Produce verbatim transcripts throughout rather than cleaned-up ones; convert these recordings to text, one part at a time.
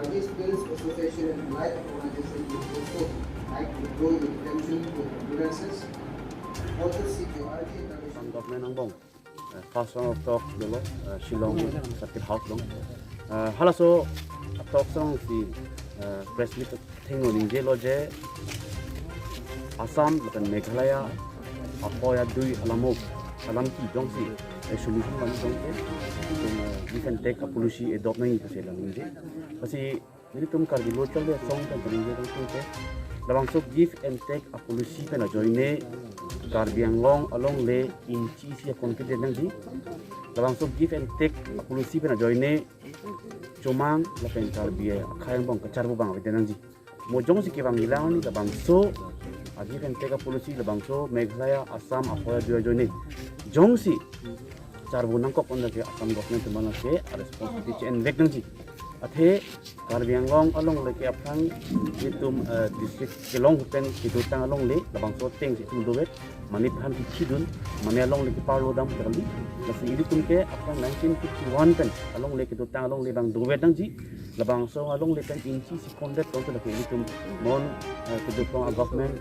Karbi Students Association and allied organizations will also like to draw your attention to the grievances. Further seek your urgent intervention. Government angbong, eh, first round of talk dolo, eh, Shillong Circuit House along. Eh, halaso talk alongsi, eh, press meet athengno ningjelo je Assam lapen Meghalaya ahoi adui alamo alam ke jongsi, eh, solution man jongsi, eh, give and take a policy adopt nangji pusi la ningje. Lasi nelitum Karbi Lo Chole Asong pen kaningje tangte, labangso give and take a policy pen ajoine Karbi Anglong alongle inchi isi a-concrete nangji. Labangso give and take a policy pen ajoine chomang lapen Karbi akhai angbong kacharvo abang avedet nangji. Mo jongsi kevangjilang ni labangso a-give and take a policy labangso Meghalaya, Assam ahoi adui ajoine jongsi charvo nangkok on lake Assam government atum abang lake a-responsibility che-envek nangji. Athe Karbi Anglong alongle ke aphrang itum, eh, district kelong pen kedotang alongle labangso atengsi itum dovet, mane aphan kechidun, mane alongle keparlo dam kali. Lasi ilitum ke aphrang nineteen fifty-one pen alongle kedotang alongle abang dovet nangji. Labangso alongle pen inchi isi a-concrete tangte lake ilitum non, eh, kedotang a-government,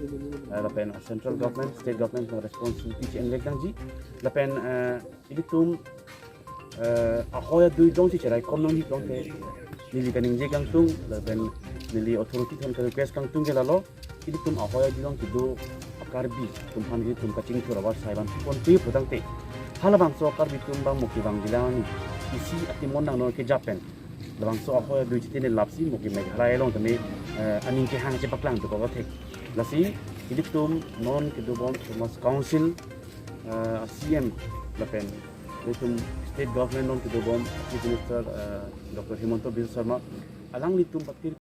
eh, lapen central government, state government responsibility che-envek nangji. Lapen, eh, ilitum, eh, ahoi adui jongsi cheraikom nangji tangte neli kaningje kangtung lapen neli authority atum ka-request kangtung ke lalo, ilitum ahoi adui along kedo a-Karbi atum aphan ilitum kachingthur avarsai vanpon pi pu tangte, halabangso a-Karbi atum abang mo kevangjilang ni isi atimon nang non kejap pen labangso ahoi adui chitene lapsi mo ke Meghalaya along tame, eh, aning kehang chepaklang dokok athe. Lasi ilitum non kedobom Autonomous Council, eh, a-C M lapen ilitum state government non kedobom Chief Minister, eh, Doctor Himanta Biswa Sarma, alanglitum patir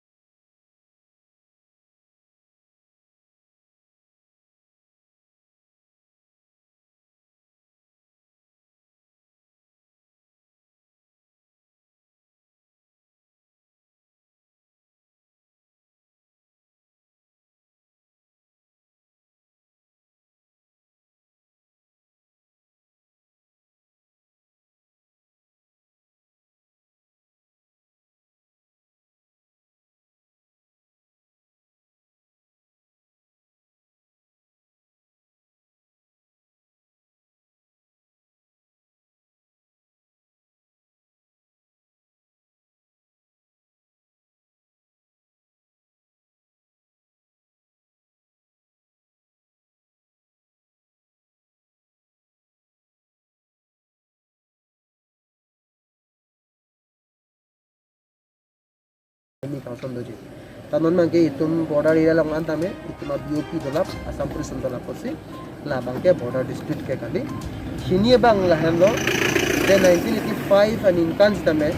Kami council doji. Ta non abangke itum border area along an tame, itum a-B O P dolap, Assam Police dolap pusi, labangke border dispute ke kali. Hini abang lahenlo, the nineteen eighty-five aningkan sitame,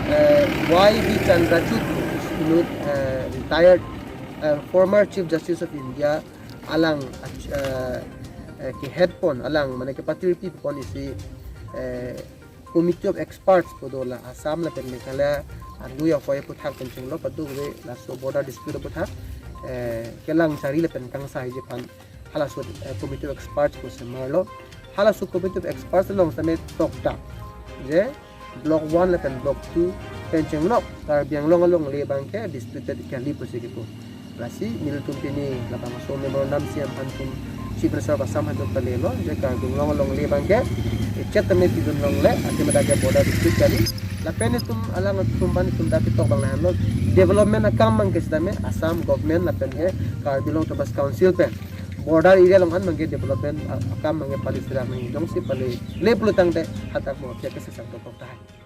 eh, Y V Chandrachud, inut, eh, retired, eh, former Chief Justice of India, alang, eh, eh, ke head pon, alang, mane kepatirpi pon isi, eh, Committee of Experts pu do la Assam lapen Meghalaya adui ahoi aputhak pen chenglo, paduk ave laso border dispute aputhak, eh, kelang chari lapen kangsaiji aphan halaso, eh, Committee of Experts pu semarlo. Halaso Committee of Experts along tame tokta je Block one lapen Block two pen chenglok Karbi Anglong alongle abangke disputed kali pusi kipu. Lasi nelitum pini labangso memorandum C M aphan tum, Chief Minister of Assam aphan tum kalilo, je Karbi Anglong alongle abangke echet tame pidun longle, athema dak ke border dispute kali. Lapen itum alangtum aphan itum dak ketok abang lahenlo, development akam abangke sitame Assam government lapen ke Karbi Anglong Autonomous Council pen border area along an abangke development a-, akam abangke pali sira abang jongsi pali le pulo tangte hadak mo pia kesesang tokok tahai.